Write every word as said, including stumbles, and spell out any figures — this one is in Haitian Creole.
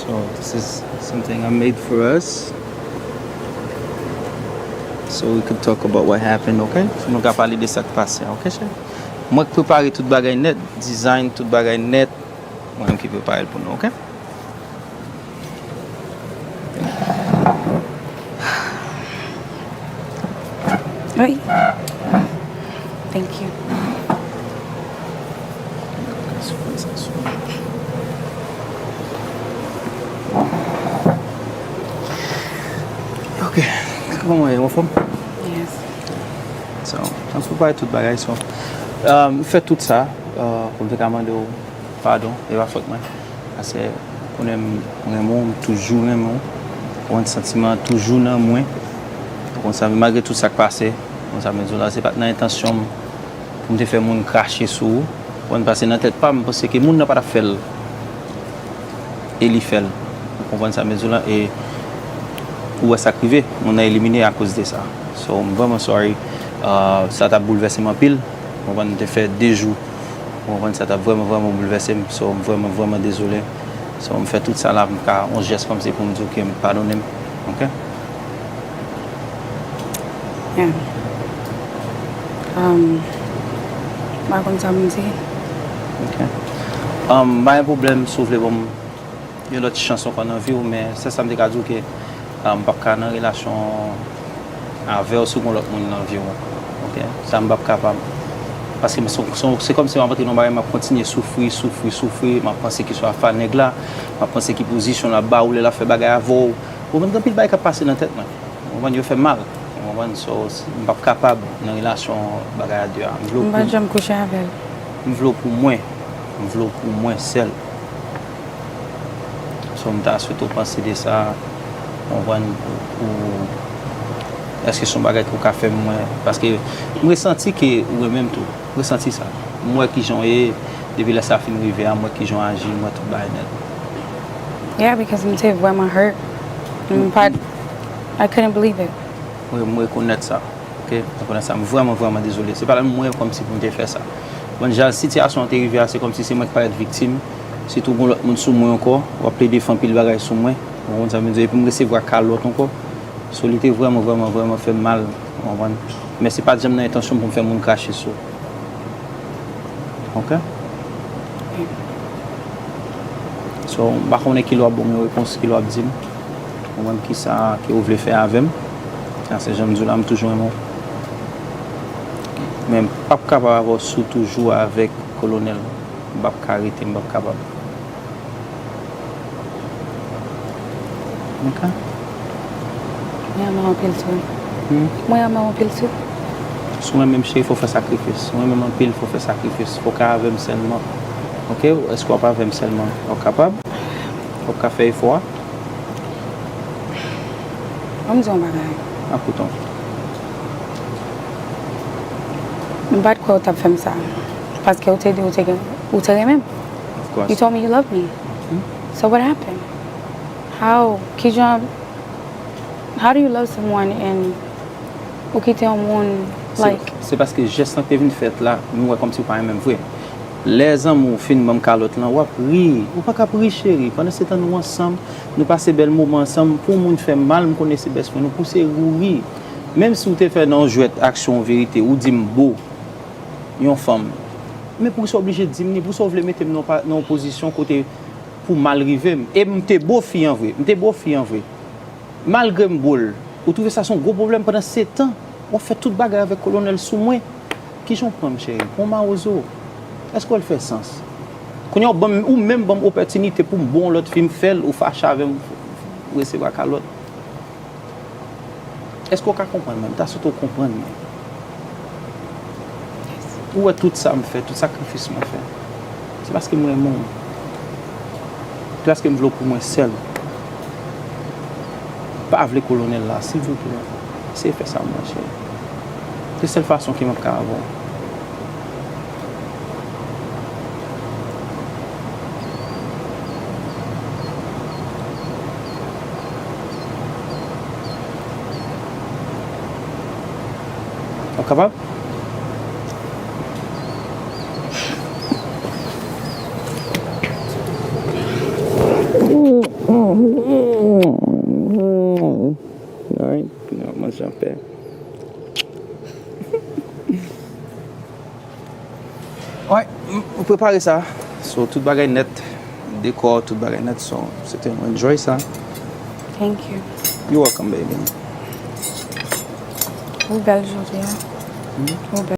So, this is something I made for us. So we could talk about what happened, okay? So nou ka pale de sa k pase, okay, cheri? Mwen k prepare tout bagay nèt, design tout bagay nèt. Mwen menm ki prepare l pou nou, okay? Wi. Thank you. Ok. Kòman w ye, anfòm? Yes. So, m prepare tout bagay, so. Um, m fè tout sa, uh, pou m te ka mande w padon, e pa fòt mwen. Paske, ou konnen m renmen w, m toujou renmen w. Ou konn santiman an toujou nan mwen. Ou konn sa, malgre tout sa k pase, ou konn sa m vle di w la, se pa t nan entansyon m pou m te fè moun krache sou ou. Ou konn, paske nan tèt pa m, m panse ke moun nan pa t ap fè l. E li fè l. Ou konprann sa m vle di w la? E ou wè sa k rive, moun nan elimine akoz de sa. So, m vrèman sorry. Uh, sa t ap boulvèse m anpil. Ou konprann, m te fè de jou. Ou konprann, sa t ap vrèman, vrèman boulvèse m. So, m vrèman, vrèman dezole. So, m fè tout sa la, m ka, yon jès kòmsi pou m di w ke m padone m. Ok? Yeah. Um, m pa konn sa pou m di. Ok. Um, pa gen pwoblèm, si w vle ban m yon lòt chans ankò nan vi w, men sèl sa m te ka di w ke, ah, m p ap ka nan relasyon avè w si w gen lòt moun nan vi w. Ok? Sa m p ap kapab. Paske m, se, se, se kòmsi m ap antre nan yon bagay, m ap kontinye soufri, soufri, soufri, m ap panse ki swa fa nèg la, m ap panse ki pozisyon l ap ba w lè l ap fè bagay avè w. Ou konprann, gen anpil bagay k ap pase nan tèt mwen. Ou konprann, yo fè m mal. Ou konprann, so, m p ap kapab nan relasyon bagay a de a. M vle w M pa t pou, janm kouche avè l. m vle w pou mwen. M vle w pou mwen sèl. So, m ta swete w panse de sa, konprann, ou, ou, èske se yon bagay ke w ka fè mwen? Paske m resanti ke ou renmen m tou. M resanti sa. M wè kijan w ye, depi lè sa fin rive a, m wè kijan w aji, m wè tout bagay nèt. Yeah, because m te vrèman hurt. M pa t, I couldn't believe it. Mwen, m rekonèt sa. Ok, m rekonèt sa. M vrèman, vrèman dezole. Se pa mwen kòmsi pou m te fè sa. Bon, jan sitiyasyon an te rive a, se kòmsi se mwen ki parèt viktim. Sitou gen lòt moun sou mwen ankò, w ap plede fè anpil bagay sou mwen. Ou konprann sa m vle di? Epi m resevwa kalòt ankò. So, li te vrèman, vrèman, vrèman fè m mal. Ou konprann? Men se pa t janm nan entansyon m pou m fè moun krache sou. Ok? So, m pa konnen kilè w ap ban m yon repons, kilè w ap di m. Ou menm kisa ke w vle fè avè m. Sa se jan m di w la, m toujou renmen w. Men m p ap kapab avè w si w toujou avèk kolonèl. M p ap ka rete, m p ap kapab. Ok? Mwen renmen w anpil tou. Hmm? Mwen renmen w anpil tou. Si w renmen m, cheri, fò w fè sakrifis. Si w renmen m anpil, fò w fè sakrifis. Fò w ka avè m sèlman. Ok? Èske w ap avè m sèlman? W ap kapab? W ap ka fè efò a? Ban m di w yon bagay. M ap koute w. M pa t kwè w t ap fè m sa. Paske w te di w te gen, ou te renmen m. Of course. You told me you loved me. Hmm? So what happened? How? Kijan? How do you love someone and ou kite yon moun, Se, like, se paske jès lan te vin fèt la, nou wè kòmsi w pa renmen m vre. Lè zanmi w fin ban m kalòt lan, w ap ri. Ou pa ka ap ri, cheri. Pandan se tan nou ansanm, nou pase bèl moman ansanm. Pou yon moun fè m mal, m konnen se bèswen nou, pou se ri w ri. Menm si w te fè nan yon jwèt aksyon yon verite, ou di m bo, yon fanm. Men poukisa w oblije di m li? Poukisa w vle mete m nan pa, nan yon pozisyon kote pou mal rive m? E m te bo fi an vre. M te bo fi an vre. Malgre m bo l, ou twouve sa se yon gwo pwoblèm pandan se tan w ap fè tout bagay avèk kolonèl sou mwen? Kijan w pran m, cheri? Pou yon mawozo? Èske w wè l fè sans? Kounye a w ban m, ou menm ban m opòtinite pou m bo yon lòt fi, m fè l, ou fache avè m, ou resevwa kalòt. Èske w ka konprann mwen? M ta swete w konprann mwen. Ou wè tout sa m fè, tout sakrifis mwen fè. Se paske m renmen w. Se paske m vle w pou mwen sèl. Pa vle kolonèl la, silvouplè. Eseye fè sa pou mwen, cheri. Se sèl fason ke m ap ka avè w. W ap kapab? Jean-Pierre. Wi, m, m prepare sa. So, tout bagay nèt. Dekò, tout bagay nèt. So, se te, enjoy sa. Thank you. You're welcome, baby. Ou bèl jodi a. Ou bèl.